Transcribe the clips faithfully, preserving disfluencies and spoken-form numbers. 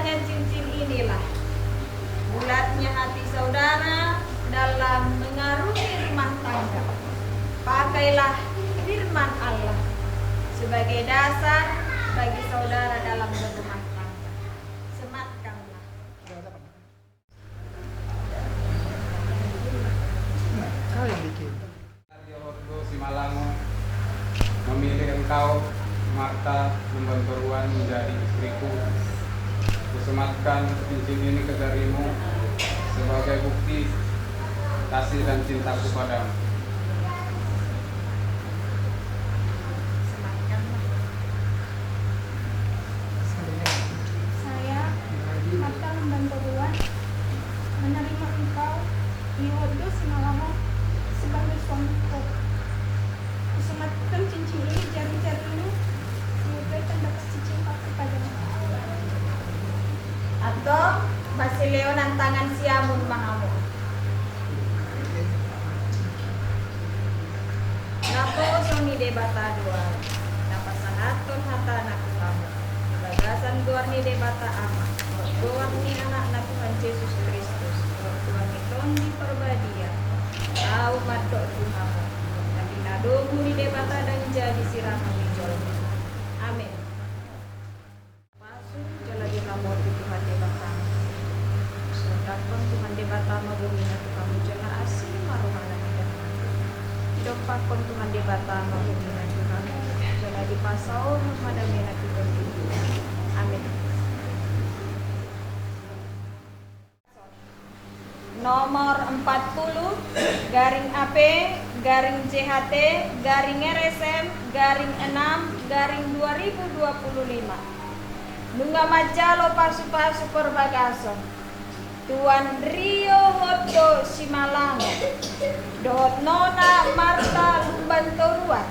Dengan cincin inilah bulatnya hati saudara dalam mengarungi rumah tangga. Pakailah firman Allah sebagai dasar bagi saudara dalam berumah tangga. Sematkanlah. Kau yang bikin. Simalango, memilih engkau, Marta Lumban Toruan, menjadi istriku. Kusematkan cincin ini ke jarimu sebagai bukti kasih dan cintaku padamu. Saya, Marta Lumban Toruan, menerima engkau, Iwo Simalango, sebagai suamiku. Kusematkan cincin ini di jari-jarimu sebagai tanda kasih cintaku padamu. Antong, masilehonan tangan siamun ma hamu. Naposo ni Debata do ahu, na pasahathon hatana tu hamu, di bagasan goar ni Debata Ama, dohot goar ni Anakna Tuhan Jesus Kristus, dohot goar ni Tondi Parbadia, ahu mandok tu hamu, na pinadomu ni Debata ndang jadi siranon ni jolma. Amen. Pasu jala diramoti Tuhan Debata. Sondanghon Tuhan Debata ma bumi na tu hamu jala asi ma rohana di hamu. Dompakhon Tuhan Debata ma bumi na tu hamu jala dipasaorhon ma damena tu tondim. Amin. Nomor empat puluh, garing A P, garing J H T, garing R S M, garing enam, garing dua ribu dua puluh lima. Nunga manjalo pasu-pasu perbagason Tuan Rio Hondo Simalango dohot Nona Marta Lumban Toruan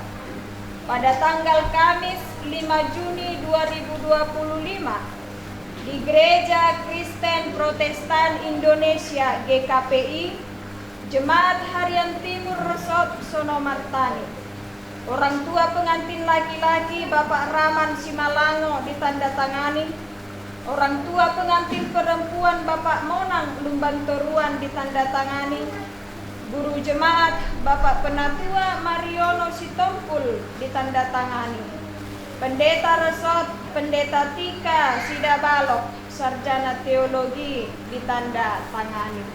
pada tanggal Kamis lima Juni dua ribu dua puluh lima di Gereja Kristen Protestan Indonesia, G K P I, Jemaat Harian Timur Resort Sono Martani. Orang tua pengantin laki-laki Bapak Raman Simalango ditandatangani. Orang tua pengantin perempuan Bapak Monang Lumban Toruan ditandatangani. Guru jemaat Bapak Penatua Mariono Sitompul ditandatangani. Pendeta Resort, Pendeta Tika Sidabalok, sarjana teologi, ditandatangani.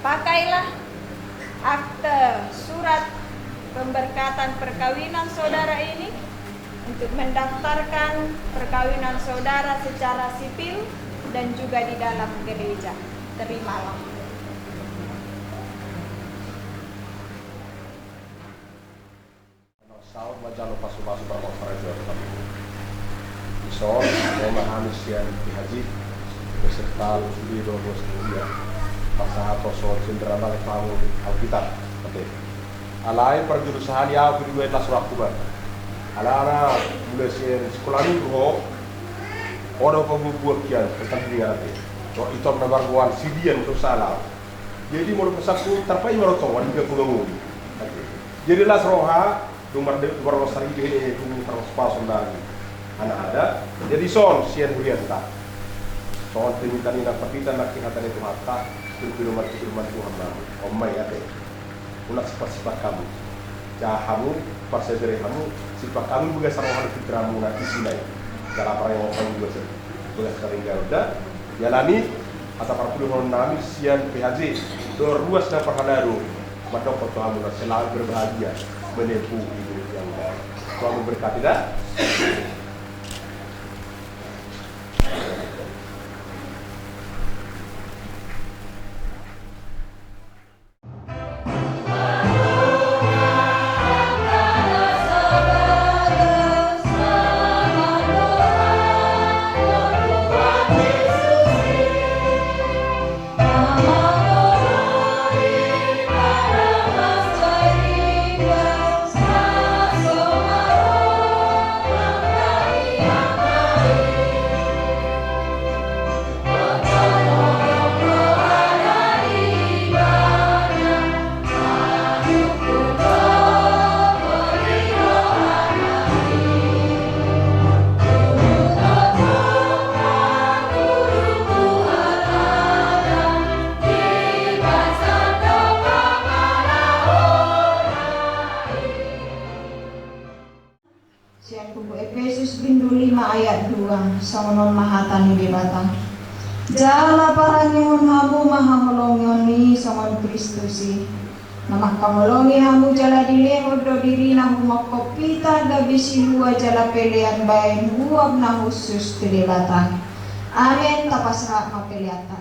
Pakailah akte surat pemberkatan perkawinan saudara ini untuk mendaftarkan perkawinan saudara secara sipil dan juga di dalam gereja. Terimalah. Saut manjalo pasu-pasu parpar parejo. Dison, ro ma hami sian P H J beserta sude do bos mulia pasahathon songon sendera male pamu Alkitab. Oke. Alai parjolo sahali ahu di dua las rohangku ba. Alana mulai sian sekolah minggu ho, ho do pabuat kian tentang dia nanti. So itom na margoan sidian tu salah. Jadi molo pesanku tarpai marotongan di ganggu ganggu. Jadi las roha. Dumar de dumar rosari be he dung tarpas pas on lagi. Anak ada. Jadi son sian hurianta. Son tinitani na papita na kihatani Tuhanta. Pilpilo marti firman Tuhan namu. Omai ate. Unak sipat-sipat hamu. Jaha hamu, parsadari hamu, sipat hamu bagas roha pikiranmu na isinai. Jala parang hamu bagas bagas karinggal da. Jalani hata parpudi honon nami sian P H J. Dohot ruas na parhalado. Mandok tu hamu na selamat berbahagia menempuh hidup yang baik. Tuhan memberkati da. Pindu lima ayat dua, songon on ma hata ni Debata. Jala parangehon hamu ma haholongon i songon Kristus i, na mangkaholongi hamu jala dilehon do dirina humongkop hita gabe silua jala pelean baen uap na hushus tu Debata. Amen. Tapasahat ma peleanta.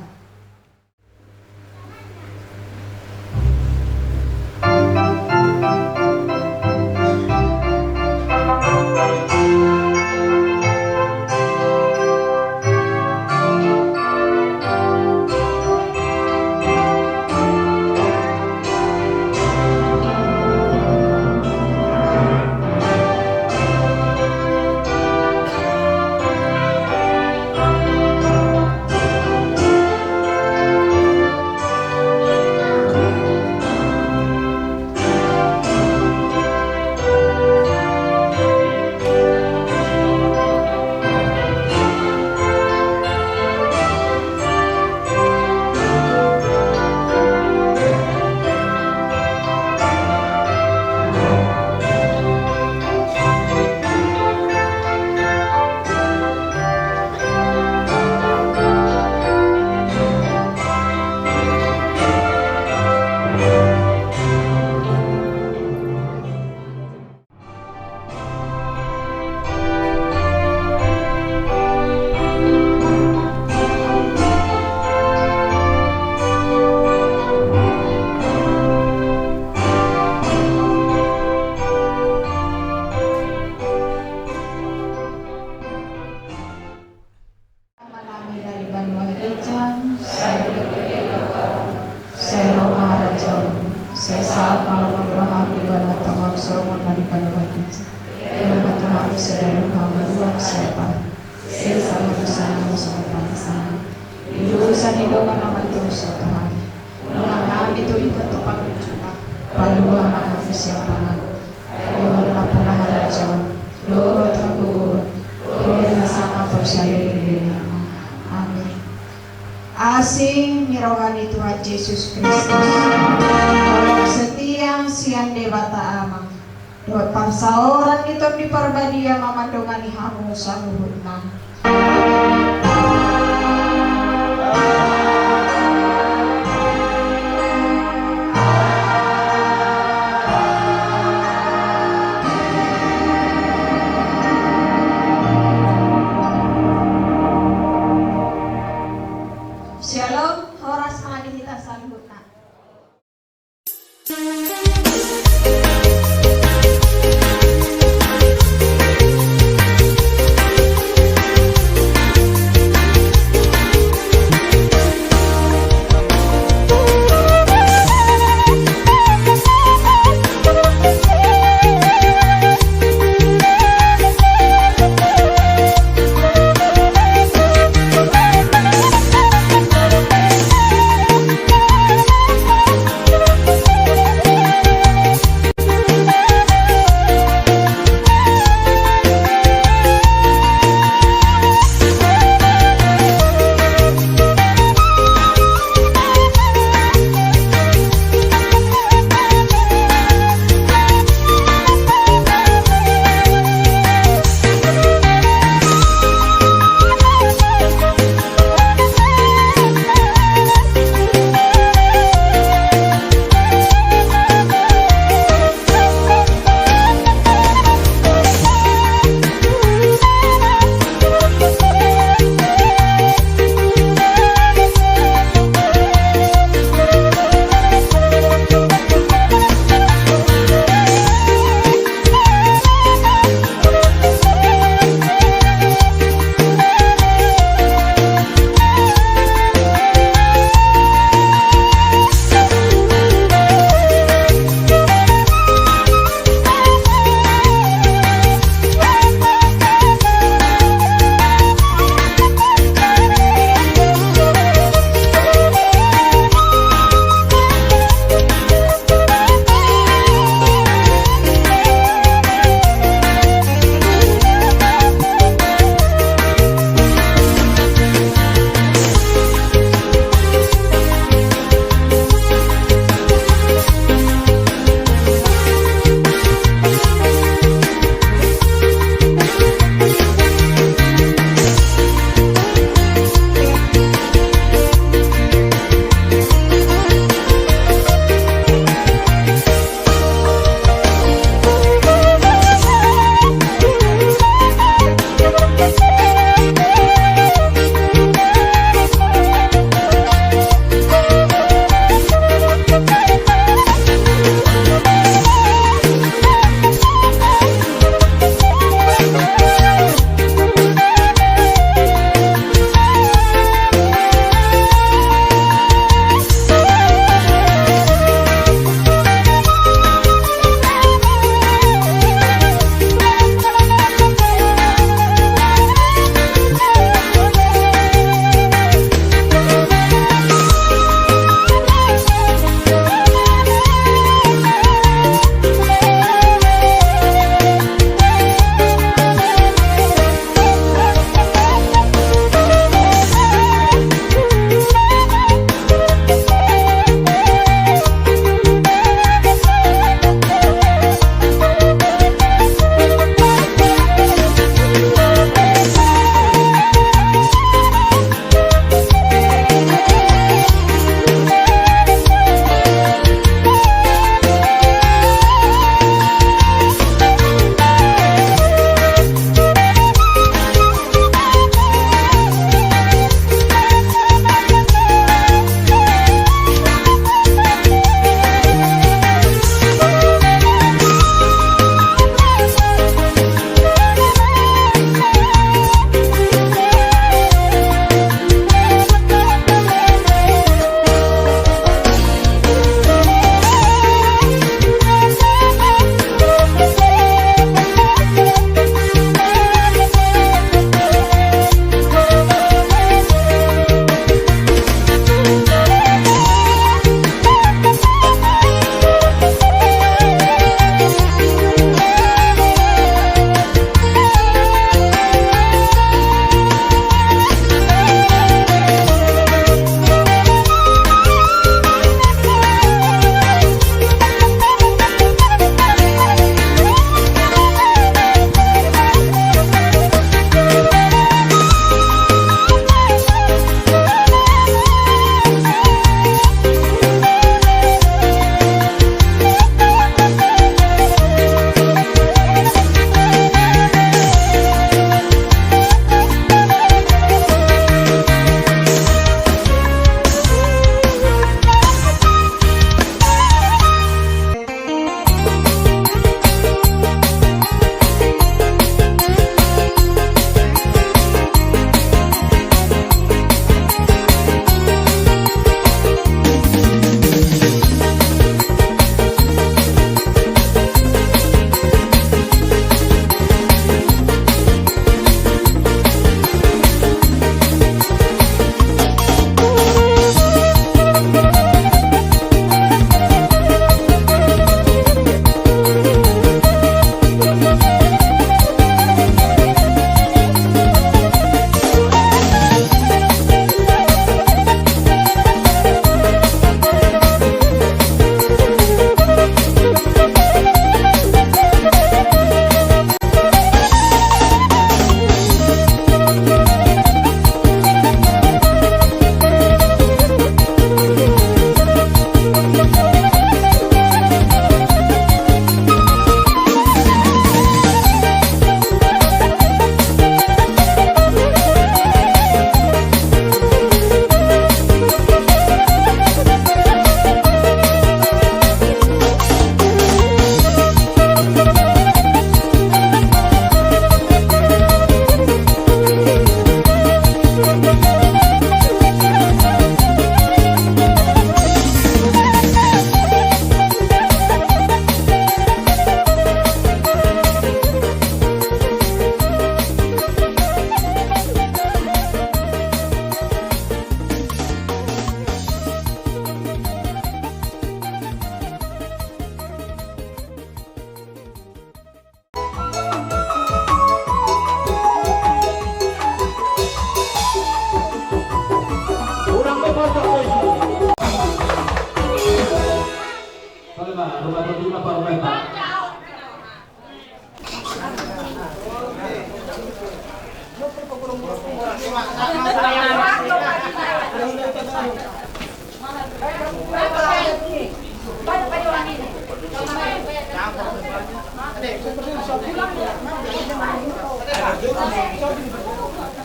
Amanami na di banua ginjang, sai dipatupa harajaonmu, sai saut ma lomo ni roham di banua tonga on songon na di banua ginjang. Bere ma tu hami sadari on hangoluan siapari. Sesa ma dosanami songon panesanami di dosa ni dongan na mandosa tu hami. Unang hami tuli tongtong pangunjunan, palua ma hami sian pangago. Ai Ho do nampuna harajaon dohot hagogoon, dohot hasangapon saleleng ni lelengmu. Amen. Asi ni roha ni Tuhan Jesus Kristus, holong setia sian Debata Ama, dohot parsaoran ni Tondi Parbadia ma mandongani hamu saluhutna. Syalom, horas ma di hita saluhutna.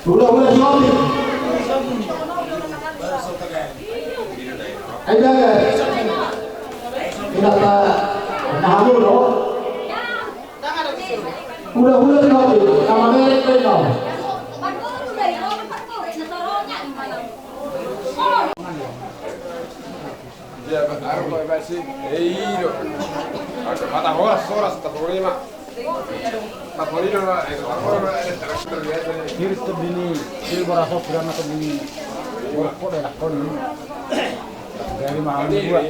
Hula-hula Sihombing. Ayo, jaga. Kita tak, nah, dulu. Hula-hula Sihombing, nama merek tadi kau. Dia baru kau kasih, eh, iyo. Mata horas, horas, tak boleh, Mak. Tak boleh, Mak. Eh, tak boleh, Mak. Kiri tu bini, kiri boras, kiri anak tu bini. Kau dah kau ni. Dari mana gua?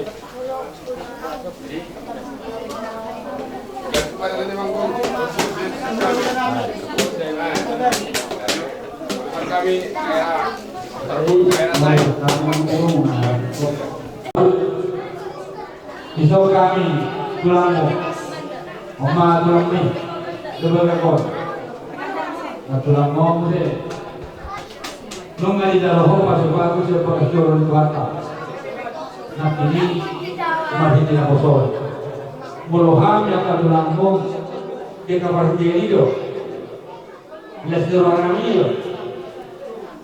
Iso hami tulangmu. Oma tulangmi. Coba rekon. Na tulangmu muse. Nunga dijalo ho pasu-pasu sian parjolo ni Tuhanta. Nangkin i marhite naposo. Molo hami angka tulangmu, angka parhitean i do. Las ni roha nami do.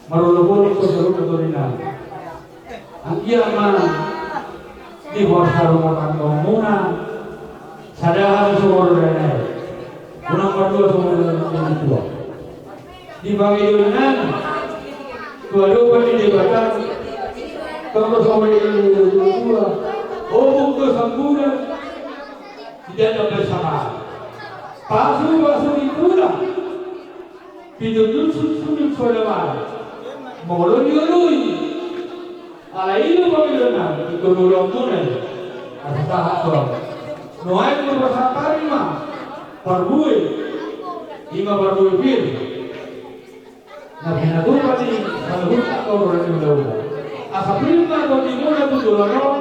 Marolopolop do saluhut do ninna. Anggiat ma di boasa rumah tanggamuna sada hami sumorang dainai. Unang mandua sumorang dainai tua. Di pangidoan nami tu adopan ni Debata, tong do sumorang dainai tua. Ompu do samburan. Di dada bersama. Pasu-pasu di tulang. Pitu dusun sulik soda mara. Molo dioloi. Alai i do pangidoan nami tu ngolumuna i. Asa sahat do. Nuaeng ma pasahat ma parbue. I ma parbue pir. Na pinatupa ni saluhut angka umur ni ulaon. Asa pir ma tondimuna tu joloan on.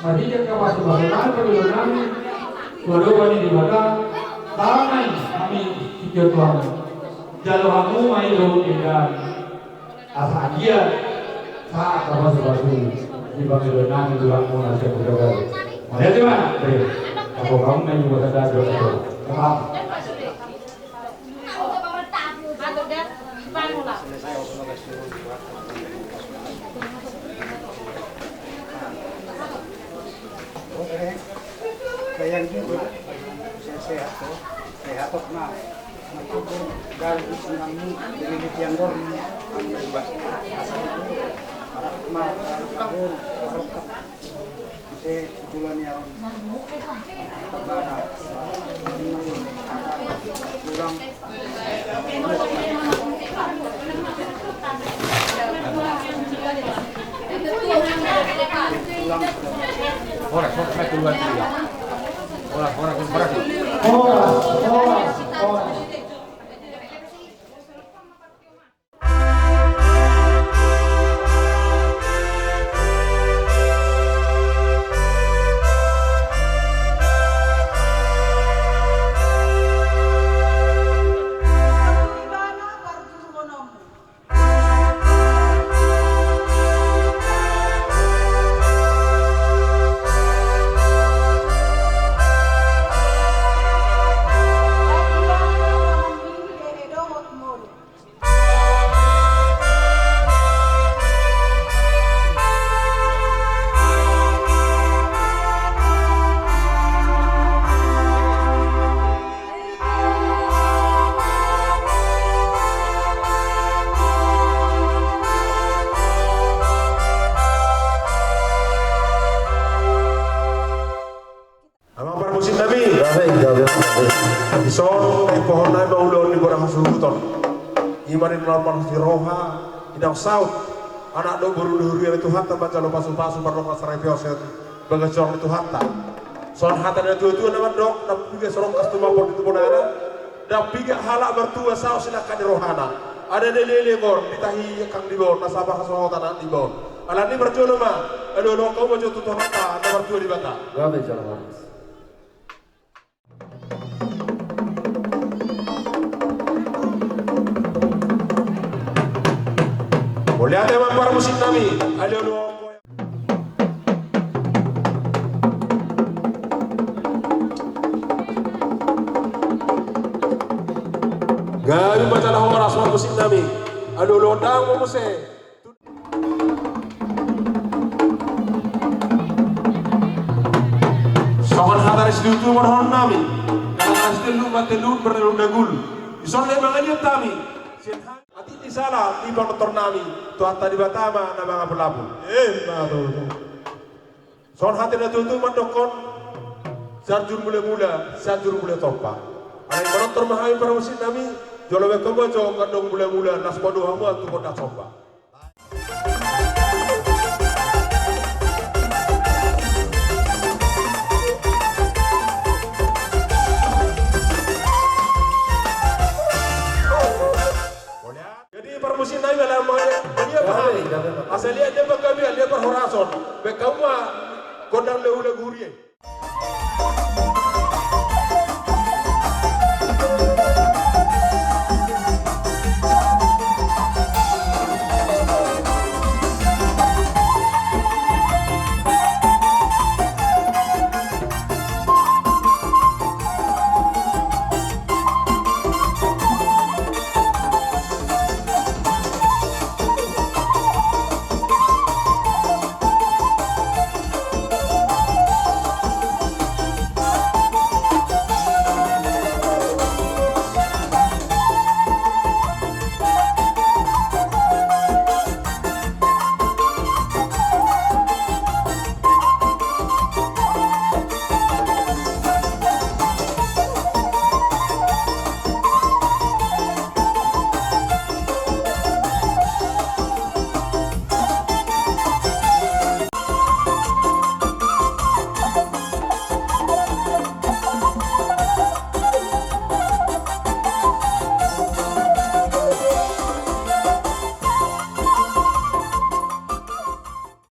Marhite angka pasu-pasu nami, pangidoan nami tu adopan ni Debata. Tangan hami sitio tu hamu. Jalo hamu ma i dohot denggan. Asa anggiat sahat ma pasu-pasu di pangidoan nami tu tulangmuna sian Boto Gabe. Mauliate ma. Apo kamu main juga sadar juga. Paham? Oke. Sayang juga. Sehat, sehat, oh. Sehat, oh, nah. Mantap, oh. Garu di senangmu, jadi di tiang gor, nih. Asa itu, harap, mah, harap, harap. Horas, horas, horas. Horas, horas, horas. Amang parmusik nami. Dison, di pohon nami ma ulaon ni godang hasuhuton. Ima di na marlas ni roha, indaong saut. Anak dohot boru ni huria ni Tuhanta manjalo pasu-pasu mardongan saripeon sian bagas joro ni Tuhanta. Songon hata ni na tua-tua na mandok, na piga sorongkas tumapot di tubonana. Ndang piga halak martua saut sinangkap ni rohana. Ada na leleng on di tahi angkang di baon, na sabar hasohotan anak di baon. Alani i parjolo ma Alualuhon hamu ma jo tu Tuhanta na martua Debata. Gabe jala horas. Mauliate ma parmusik nami. Alualuhon hamu. Gabe ma jala horas parmusik nami. Alualuhon damang muse. Songon hata ni situtu ma dohonon nami. Hata ni situtu ma tolu, bertelu dagul. Dison do mangaliat hami. Sian hami. Atik ni sala ni panortor nami, Tuhanta Debata ma na mangapulapul. Emma tutu. Songon hata ni natuatua mandokkon, sianjur mulamula, sianjur mula somba. Alai manortor ma hami parmusik nami, jolo baen hamu ma jo gondang mulamula, laos padomu ma tu gondang somba. Jadi parmusik nami ala ma, dia pahami. Asa liat dia pahami, dia parhorason. Baen hamu ma gondang lagu-lagu huria i.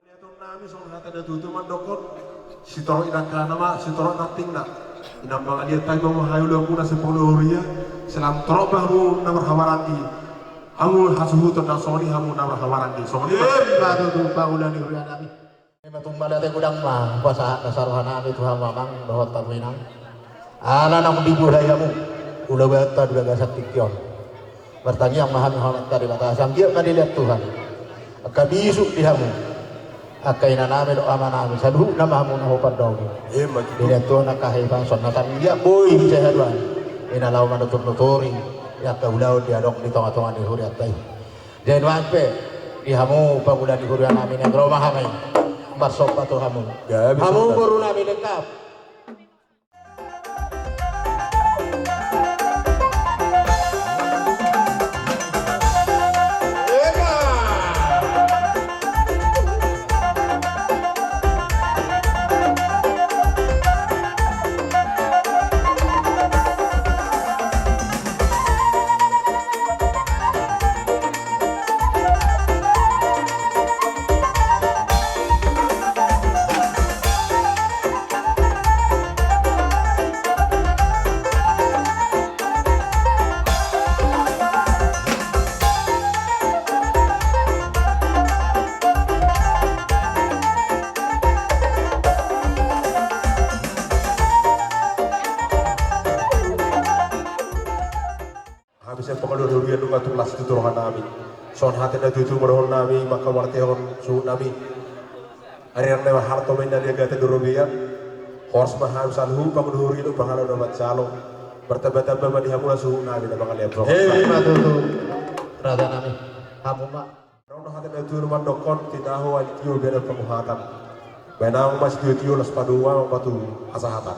Mauliate nami songon hata ni natuatua mandokkon, sitorop inangkana ma, sitorop rantingna. Inang mangaliat, tahi ma haha ulaonmuna sian pangula huria, sai lam torop ma hamu na marhahamaranggi. Hamu hasuhuton na songon i, hamu na marhahamaranggi. Songon i ma. Emma tutu pangula ni huria nami. Ima tung mauliate godang ma pasahat na saroha nami tu hamu amang dohot hamu inang. Ala naung dibuhai hamu ulaonta di bagasan tingki on. Martangiang ma hami tu Amanta Debata, sai anggiat ma dilehon Tuhan angka bisuk di hamu, angka ina nami dohot ama nami, saluhutna ma hamu na hupandomi. Emma tutu. Dilehon Tuhan angka hahipason na sai anggiat boi disi haduan, ina laho manuturnuturi angka ulaon di adong di tongatonga ni hurianta i. Jadi nuaeng pe di hamu pangula ni huria nami, naeng ro ma hami marsomba tu hamu. Gabe. Hamu songon i. Boru nami lengkap. Hami sian pangula ni huria nunga tung las tu roha nami. Songon hata ni natuatua ma dohonon nami, manghamarangkon suhut nami. Ari nang na harto ma inna, ari gata do robean. Horas ma hami saluhut pangula ni huria dohot pangula na manjalo. Martambatamba ma di hamu na suhut nami na mangalean. Emma tutu. Raja nami. Hamu ma. Adong do hata ni natuatua mandokkon, tinahu aek tio bere panguhatan. Baen hamu ma sitiotio laos padomu ma tu hasahatan.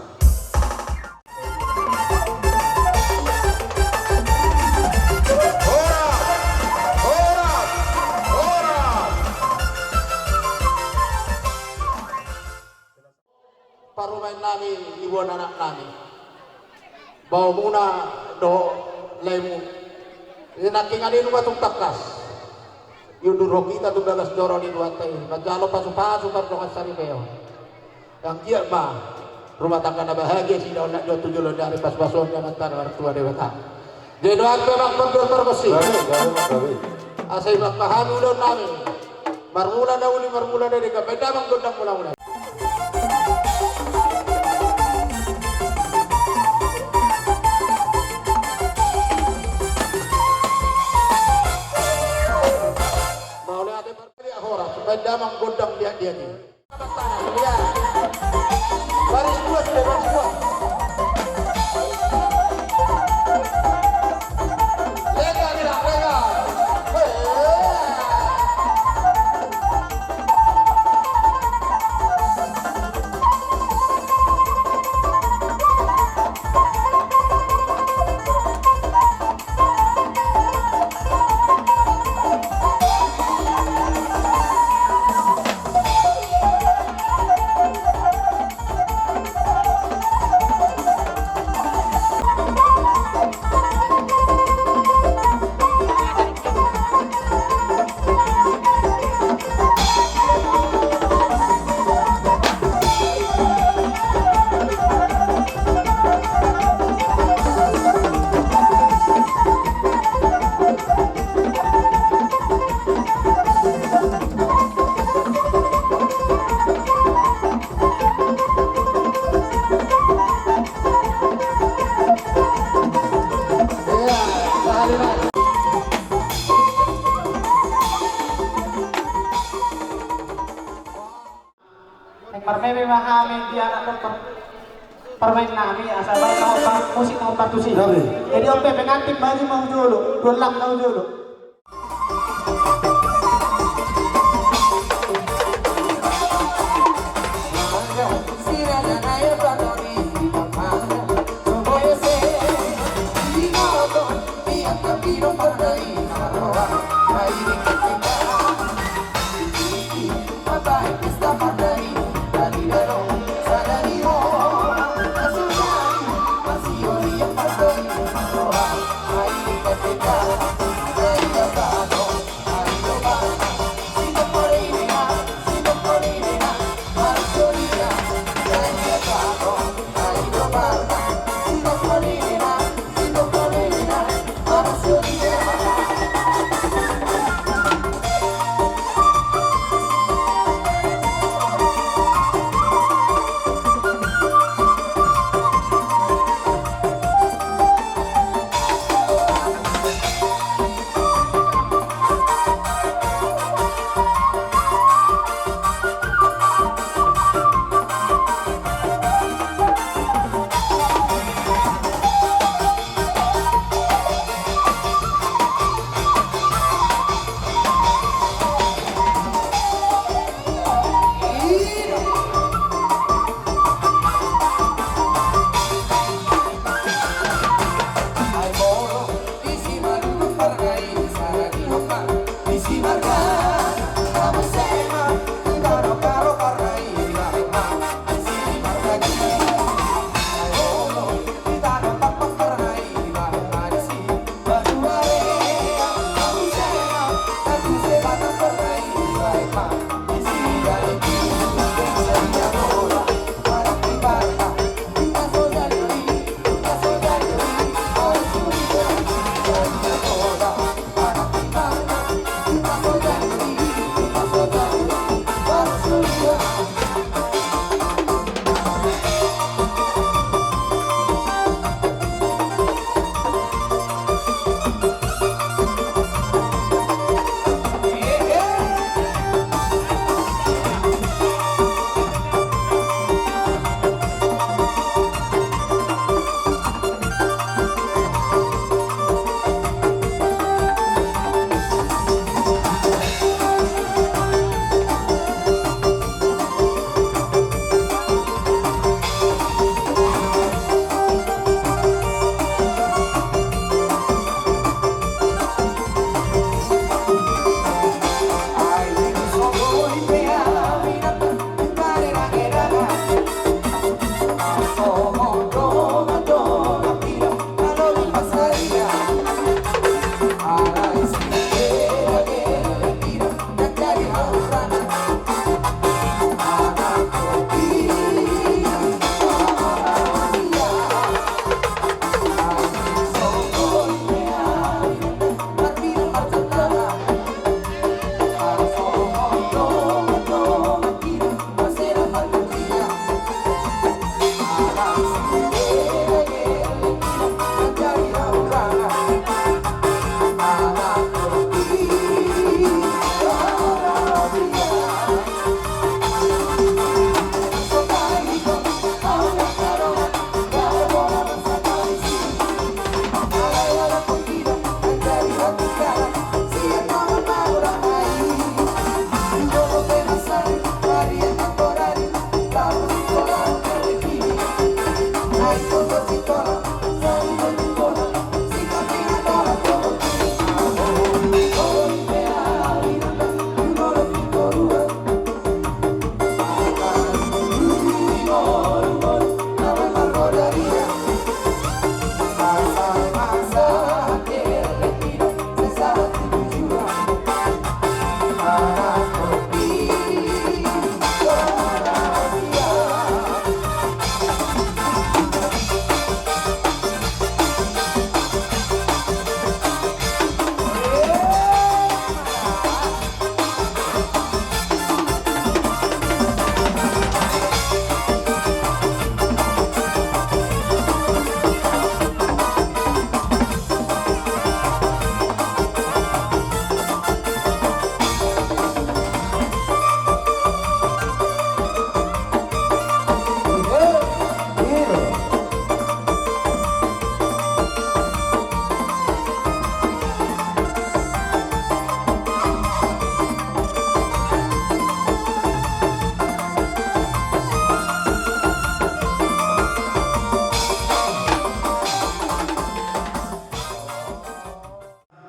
Horas! Horas! Horas! Parumaen nami, iboan anak nami, baomuna dohot laemu. Nangkin ale nunga tung tangkas. Diundurhon hita tu bagas joro ni Tuhanta i, manjalo pasupasu mardongan saripeon. Anggiat ma rumah tangga na bahagia sidaonak ni on tu joloan ni ari, pasupasu ni Amanta na martua Debata. Jadi dohot pe amang pargonsi. Gabe, gabe, gabe. Asa i ma hami ulaon nami. Marmula na uli, marmula na denggan, baen damang gondang mula-mula. Mauliate. Horas, baen damang gondang liat-liat i. Baris dua sudah, baris dua. Lega, lega, lega. Hei. Naeng marmeme ma hami di anak dohot par-, parmaen nami, asa baen ma hot par-, musik ma hot partusi. Oke. Jadi on pe pengantin maju ma hu jolo, dua lak ma hu jolo.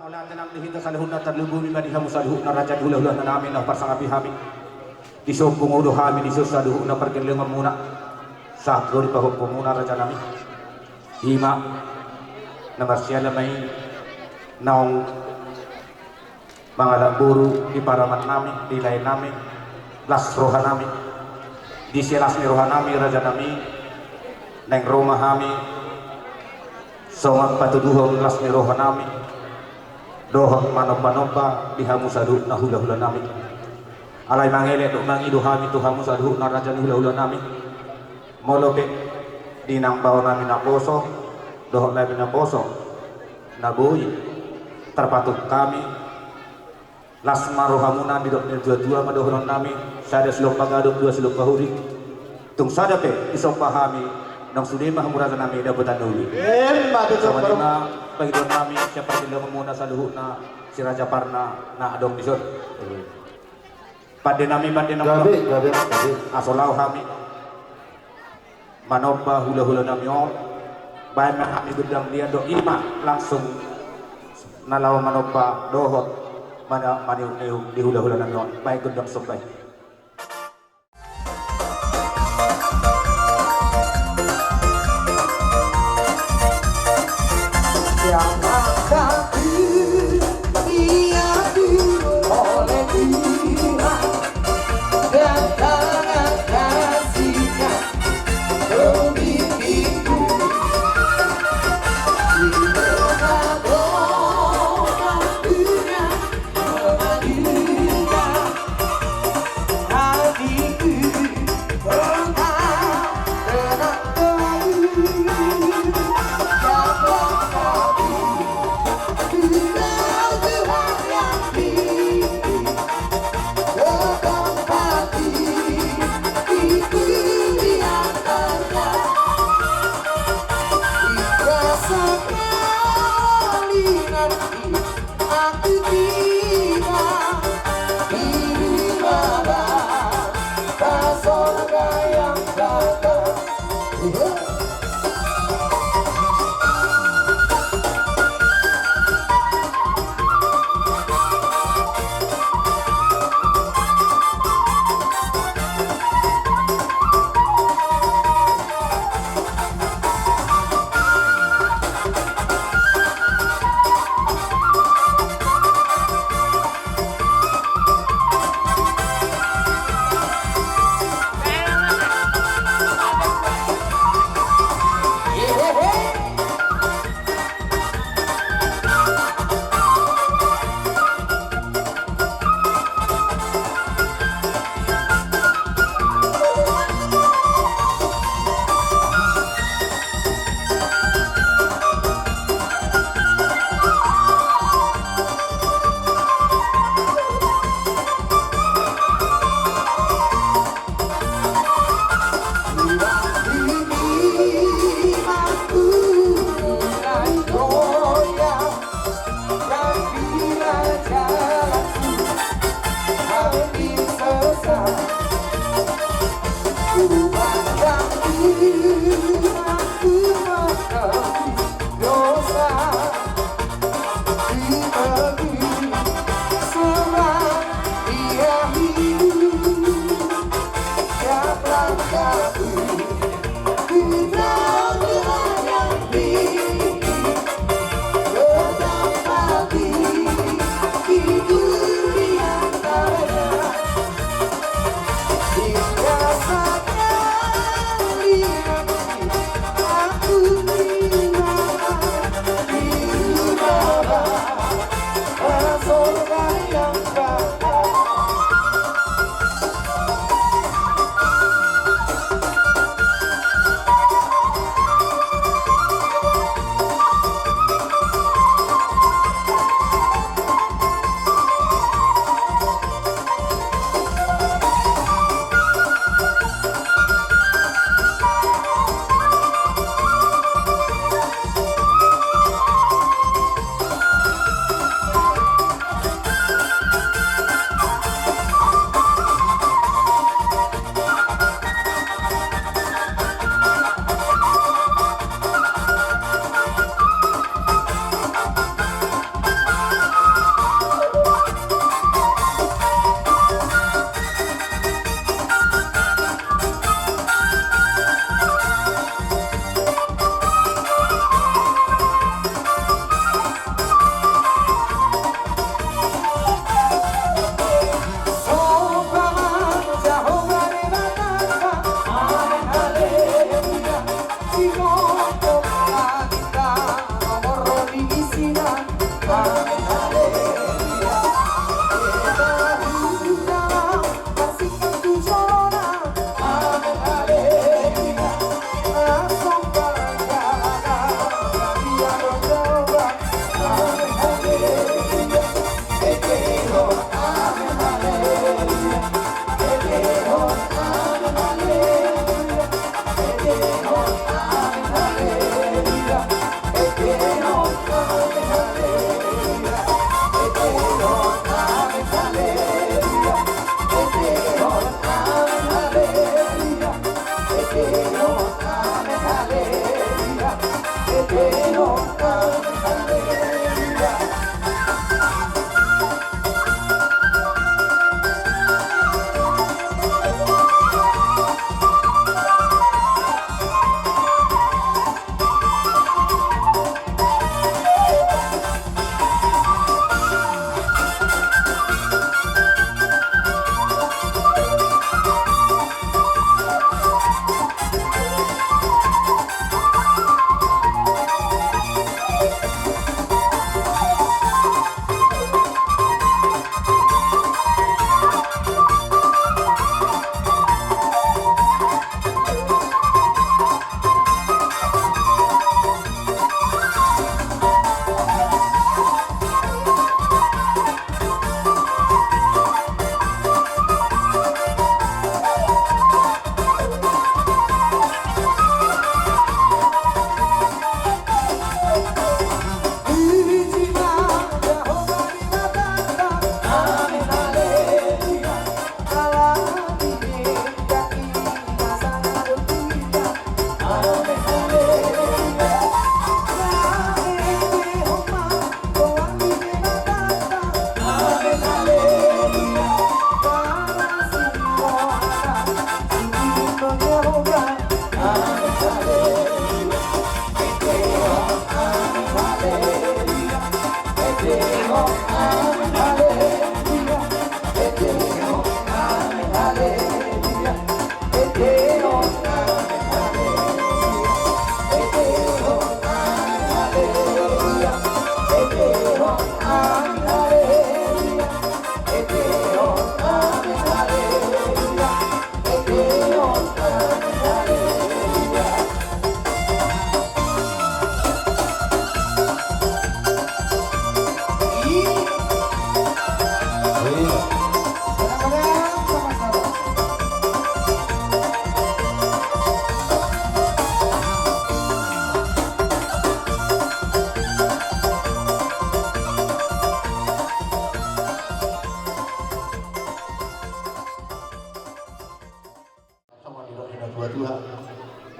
Mauliate nang di hita saluhutna, tarlumobi ma di hamu saluhutna raja ni hulahula nami na huparsangapi hami. Dison pungu do hami dison saluhutna pargellengonmuna sahat ro di pahompu muna raja nami. Ima na marsiala ma i naung mangalap boru di paraman nami, di lae nami, las roha nami. Di silas ni roha nami raja nami, naeng ro ma hami songon patuduhon las ni roha nami dohot manomba-nomba di hamu saluhutna hulahula nami. Alai mangelek dohot mangido hami tu hamu saluhutna raja ni hulahula nami. Molo pe di nang bao nami naposo dohot lae nami naposo na boi tarpatuk hami, las ma rohamuna, didok ni natua-tua ma dohonon nami: Sada silompa gadok, dua silompa hurik. Tung sada pe disomba hami, naung sude ma hamu raja nami dapotan na uli. Emma tutu. Songon i ma pangidoan nami sian pargellengonmuna saluhutna si Raja Parna na adong dison. Pande nami, pande nami. Gabe, gabe, gabe. Aso laho hami manomba hulahula nami on, baen ma hami gondang liat dohot ima langsung na laho manomba dohot mana maniuk-niuk di hulahula nami on. Baen gondang somba i.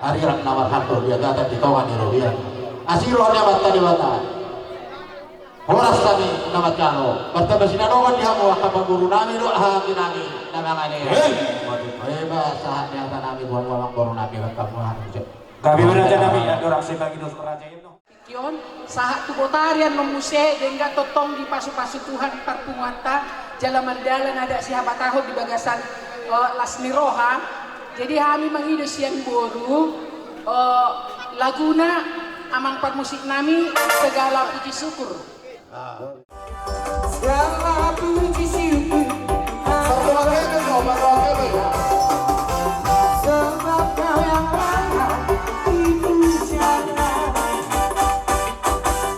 Arirang na marhalto di agatan di tonga ni robean. Asi roha ni Amanta Debata. Horas hami na manjalo. Martamba sinadongan di hamu angka parboru nami dohot haha nami na mangalehon. Hei! Eba sahat ni hata nami buat amang boru nami. Gabe ma raja nami, andorang sai mangido raja i. Tingki on, sahat tu Botari annon muse, denggan tongtong dipasupasu Tuhan parpunguanta, jala mardalan adat sihabatahon di bagasan, eh, las ni roha. Jadi hami mangido sian boru, eh, laguna amang parmusik nami, Segala Puji Syukur. Segala puji syukur. Sebab Kau yang layak dipuja.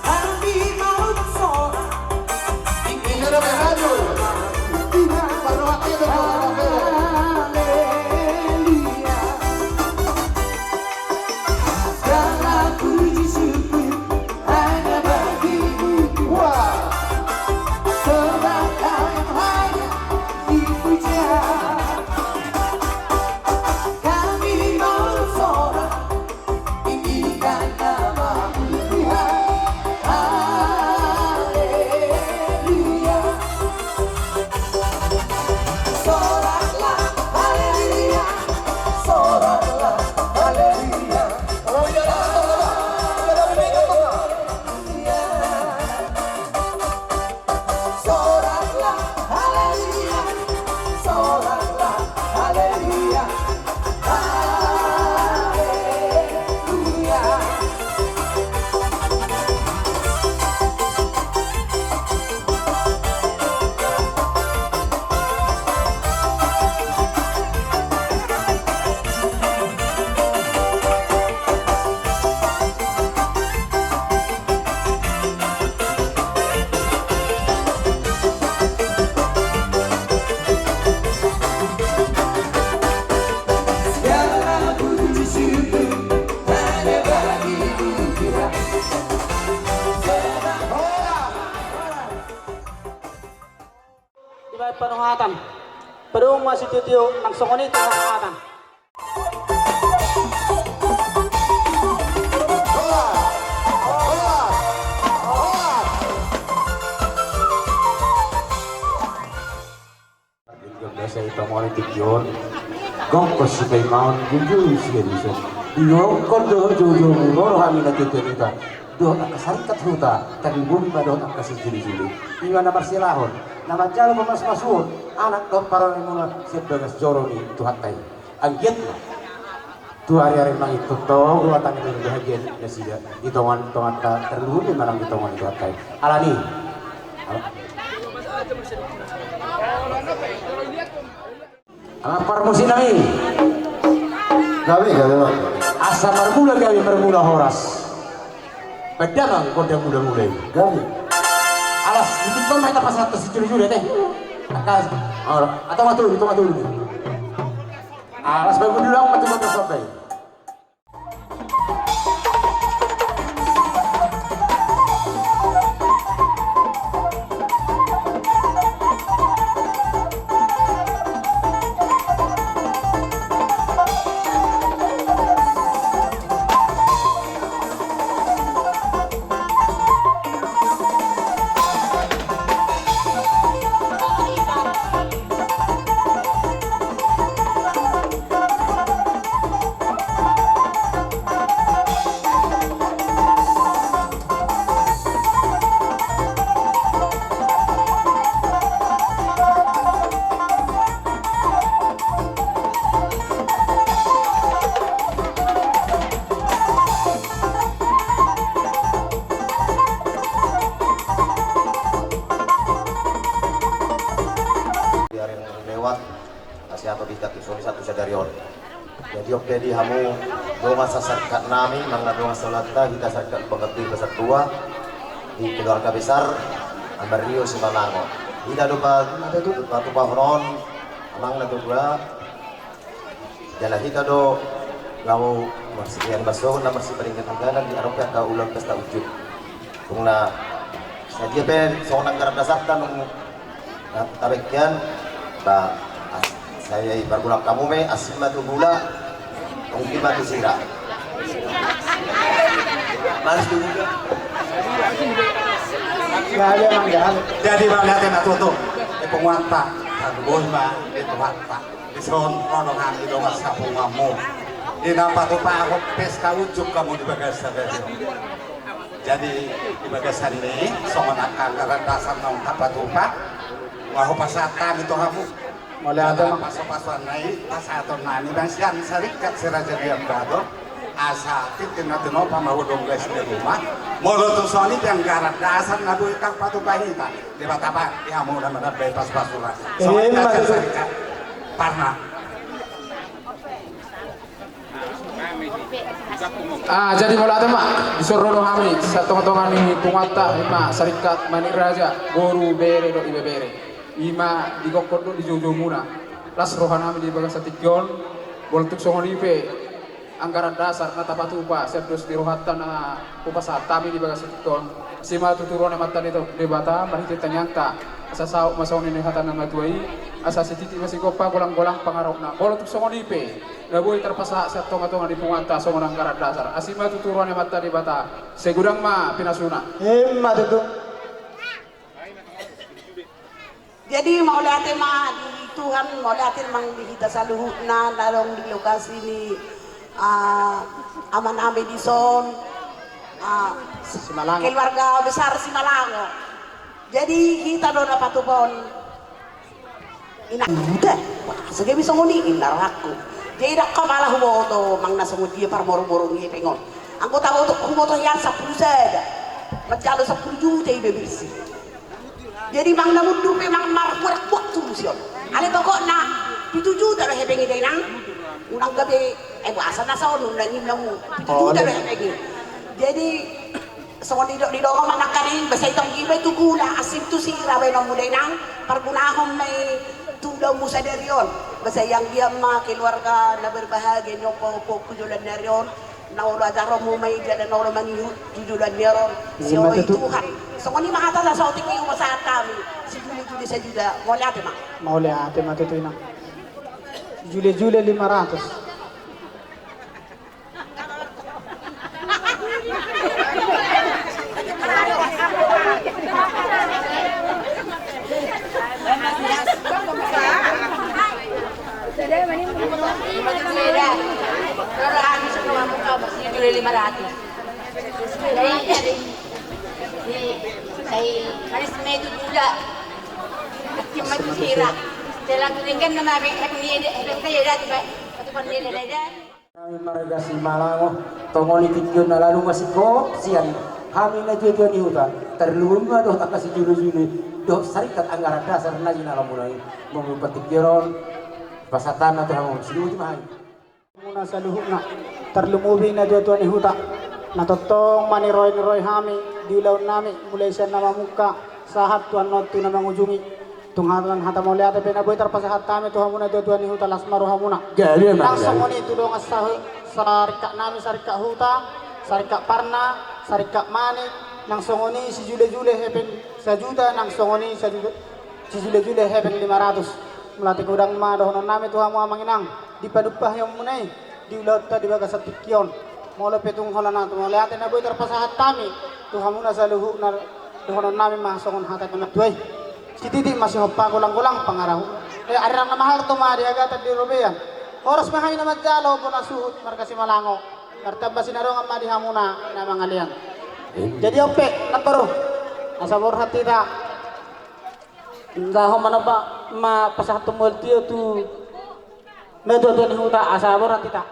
Kami mau bersorak. Haleluya. Segala puji syukur hanya bagimu Tuhan. Sebab Kau yang layak dipuja. Kami mau bersorak, tinggikan nama-Mu Tuhan. Haleluya. Soraklah, haleluya. Soraklah, haleluya. Soraklah, haleluya. Soraklah, haleluya. Haleluya. Dibaen panuhatan. Padomu ma sitio-tio nang songon i tu hasahatan. Biasa i pamone tingki on. Gok pos si paimaon jujur si Edison. Diongkon do joujou muroro hami na tete nita. Dohot angka sarikat huta, taribomi ma dohot angka sijulu-julu. Ima na marsilahon, na manjalo pamasumasuon, anak dohot parone muna sian bagas joro ni Tuhanta i. Anggiat ma tu ari-ari mangido tongtong ruatang ni bahagia nasida di tongan-tonganta, tarlumobi manang di tonga ni Tuhanta i. Alani. Amang parmusik nami. Gabe, gabe, Amang. Asa marmula gabe, marmula horas. Baen damang gondang mula-mula i. Gabe. Alas, di situ ma hita pasahat tu sijulu-julu, ate. Angka, oh, atau matu, itu matu. Alas, baen mula-mula, matu, matu, sampai. Di ari na lewat, na siato di kaki soni satu sadari on. Jadi oke di hamu dongan sasarikat nami, manang dongan saulanta, hita sarikat pengabdi kelas dua di keluarga besar Ambario Simanango. Hita do pa, apa itu, patupahonon amang na togua. Jala hita do laho marsian basohon na marsiparingan-ringanan di arope angka ulaon pesta unjuk. Tung na sadia pe songon anggaran dasarta nung na tabengkean, ba, as-, sai pargulak hamu ma i, asing ma tu hula. Di batu sira. Baris dulu. Jadi mauliate ma tutu. Di punguanta. Tangguh ma di Tuhanta. Dison ro do hami dongan sapunguanmu. Di na patupahon pesta unjuk hamu di bagasan sadari on. Jadi di bagasan ni songon angka anggaran dasar naung tapatupa, laho pasahat hami tu hamu. Mauliate ma. Pasupasuan na i pasahaton nami, bangsian sarikat siraja ni ambato. Asa tintin na tinopa ma hudong gais ni ruma. Molo tung songon i pe anggaran dasar na boi tarpatupa hita, Debata ma di hamu na manambai pasupasuna. Songon i ma tutu. Sarikat Parna. Ah, jadi mauliate ma, dison ro do hami sian tongatonga ni punguanta, ima sarikat Manik Raja, boru, bere dohot ibebere. Ima di gokhon dohot di joujoumuna. Las roha nami di bagasan tingki on, molo tung songon i pe anggaran dasar na tapatupa sian dos ni rohanta na hupasahat hami di bagasan tingki on. Asi ma tutu roha ni Amanta Debata marhite tangiangta, asa saut ma songon i hata ni natuatua i, asa sititi ma sigompa, golanggolang pangarahutna. Molo tung songon i pe na boi tarpasahat sian tongatonga ni punguanta songon anggaran dasar, asi ma tutu roha ni Amanta Debata, sai godang ma pinasuna. Ima tutu. Jadi mauliate ma di Tuhan, mauliate ma di hita saluhutna na adong di lokasi ni, ah, amanami dison, ah, Simalango. Keluarga besar Simalango. Jadi hita do na patupahon. Inang, uda, wah, sagai be songon i inna rohangku. Jadi ndang pala huboto manang na songon dia parmoromorong i hepeng on. Anggo taboto huboto hian sampulu sada. Manjalo sampulu juta iba bersi. Jadi manang na mundur pe manang marbuat buat tu musi on. Alai pokokna pitu juta do hepeng i da inang. Unang gabe, eh, boasa na songon i unang inna mu. Pitu juta do hepeng i. Jadi songon didok didok ma nangkaning, boasa i tong iba tu gula, asi tu sira baenonmu da inang. Pargunahon ma i tu ulaonmu sadari on. Boasa ianggian ma keluarga na berbahagia ni ompu, ompu tu joloan ni ari on. Na olo ajaronmu ma i jala na olo mangihut tu joloan ni ari on. Ima tutu. Sian Tuhan. Songon i ma hata na saotik i hupasahat hami. Sijulejule sajuta. Mauliate ma. Mauliate ma tutu inang. Sijulejule lima ratus. Lima ratus. Sai manis ma i tu gula. Akim ma tu sira. Telang ringgan nama hepeng ni eda, hepeng ni eda tu ba. Satu pan ni eda, eda. Hami marga Simalango, tongon i tingki on na lalu masingkop sian hami natuatua ni huta, tarlumobi ma dohot angka sijulejule dohot sarikat anggaran dasar na jinalamuna i. Molo patingkian on pasahat ma tu hamu, siluti ma hami. Muna saluhutna, tarlumobi natuatua ni huta na tongtong maniroi-niroi hami di ulaon nami, mulai sian na mamungka sahat tu annon tu na mangujungi. Tung hata, hata mauliate pe na boi tarpasahat hami tu hamu natuatua ni huta, las ma rohamuna. Gabe ma. Nang songon i tu dongan sa-, sarikat nami, sarikat huta, sarikat Parna, sarikat Manik, nang songon i sijulejule hepeng sajuta, nang songon i sijule-, sijulejule hepeng lima ratus. Mauliate godang ma dohonon nami tu hamu amang inang, di padumpahionmuna i di ulaonta di bagasan tingki on. Molo pe tung holan hata mauliate na boi tarpasahat hami tu hamuna saluhutna, dohonon nami ma songon hata ni natuatua i. Sititi ma sigompa, golanggolang pangarahutna. Eh, ari nang na mahalto ma di hagatan di robean. Horas ma hami na manjalo bona suhut marga Simalango. Martamba sinadongan ma di hamuna na mangalean. Jadi on pe namboru, asa borhat hita. Laho manomba ma pasahathon mual tio tu natuatua ni huta asa borhat hita.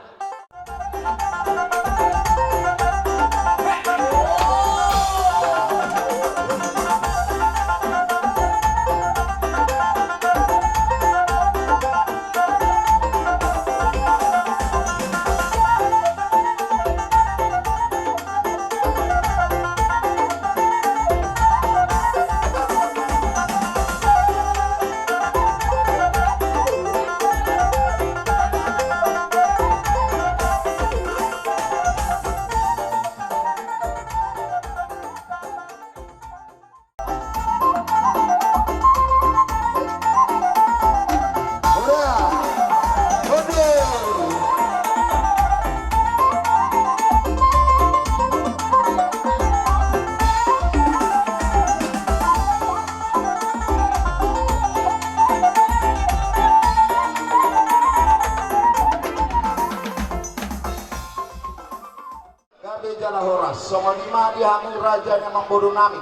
Jala horas, songon i ma di hamu raja ni amangboru nami.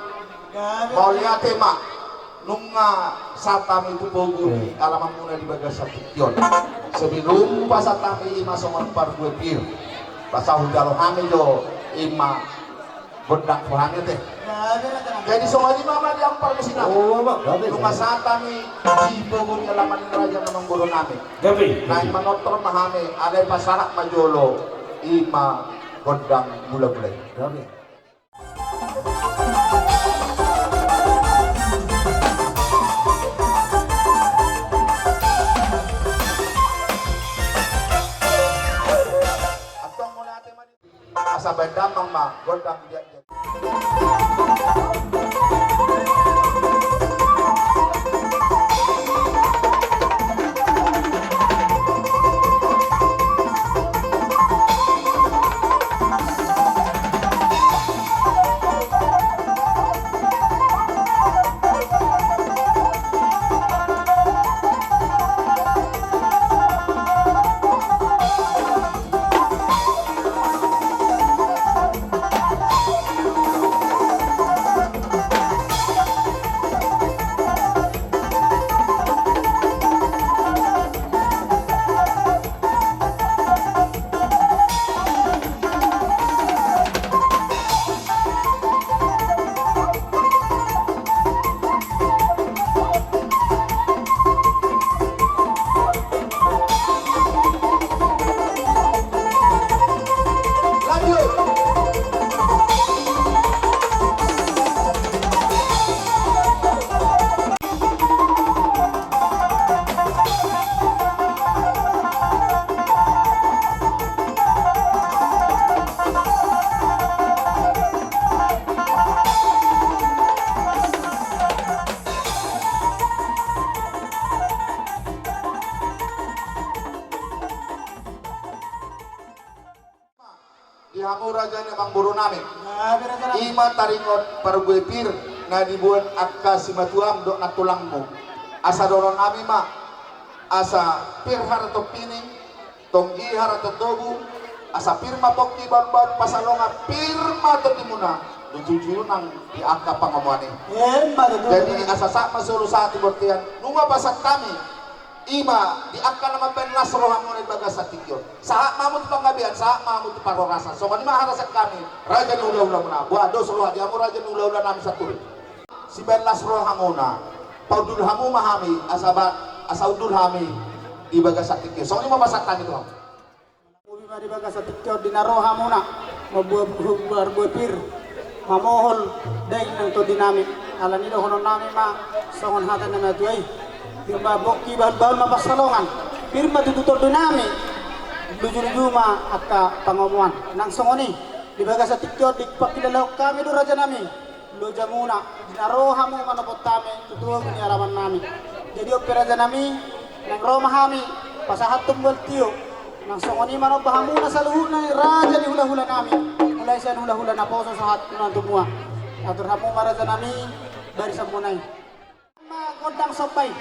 Mauliate ma, nunga sahat hami tu pogu ni alamanmuna di bagasan tingki on. Sebelum pasahat hami i ma songon parbue pir, pasahut jalo hami jo i ma gondang tu hami ate. Jadi songon i ma mardiang parmusinami. Nunga sahat hami di pogu ni alaman ni raja ni amangboru nami. Gabe. Naeng manortor ma hami, alai pasahat ma jolo i ma gondang mula-mula i. Gabe. Antong mauliate ma di Asa baen damang ma gondang dia. Di hamu raja ni amangboru nami. Ima taringot parbue pir na diboan angka simatuam dohot nantulangmu. Asa dohonon nami ma, asa pir haratompining, tonggi haratombobu, asa pir ma pongki bahulbahul pansalongan, pir ma tondimuna, lujulujunang di angka pangomoan i. Jadi asa sahat ma solu sahat di bontean, nunga pasahat hami. Ima di angka na mambaen las rohamuna di bagasan tingki on. Sahat ma hamu tu panggabean, sahat ma hamu tu parhorasan. Songon i ma harasan hami, raja ni hulahulamuna. Boha dos roha di hamu raja ni hulahula nami Santuri. Sibaen las rohamuna. Paundul hamu ma hami, asa ba, asa undul hami di bagasan tingki on. Songon i ma pasahat hami tu hamu. Ubi ma di bagasan tingki on di na ro hamuna mamboan parbue pir, mamohol daging nang tondi nami. Alani dohonon nami ma songon hata ni na matua i: Pir ma pongki, bahulbahul ma pansalongan, pir ma tutu tondi nami, lujuluju ma angka pangomoan. Nang songon i di bagasan tingki on dipangkilalahon hami do raja nami lojamuna, di na ro hamu manopot hami tu togu ni alaman nami. Jadi on pe raja nami, naeng ro ma hami pasahathon mual tio. Nang songon i manomba hamuna saluhutna raja ni hulahula nami, mulai sian hulahula naposo sahat tu na tumua. Atur hamu ma raja nami barisan muna i. Ma gondang somba i.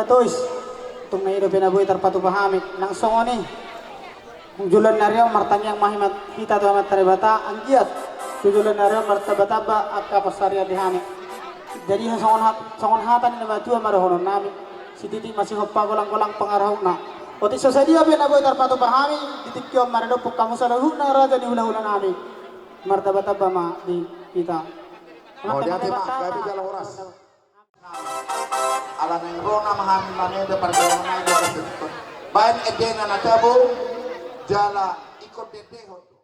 Tois, tung na i dope na boi tarpatupa hami, nang songon i. Joloan ni ari on martangiang ma hita tu Amanta Debata, anggiat tu joloan ni ari on martambatamba angka pansarian di hami. Jadi songon hat-, songon hata ni na matua ma dohonon nami, sititi ma sihompa, golanggolang pangarahutna. Otik so sadia pe na boi tarpatupa hami di tingki on, maradophon hamu saluhutna raja ni hulahula nami. Martambatamba ma di hita. Mauliate ma, gabe jala horas. Ala naeng ro nama hami manang ende parjolo nai jala sentong. Baen endena na tabo jala ingkon dendehon.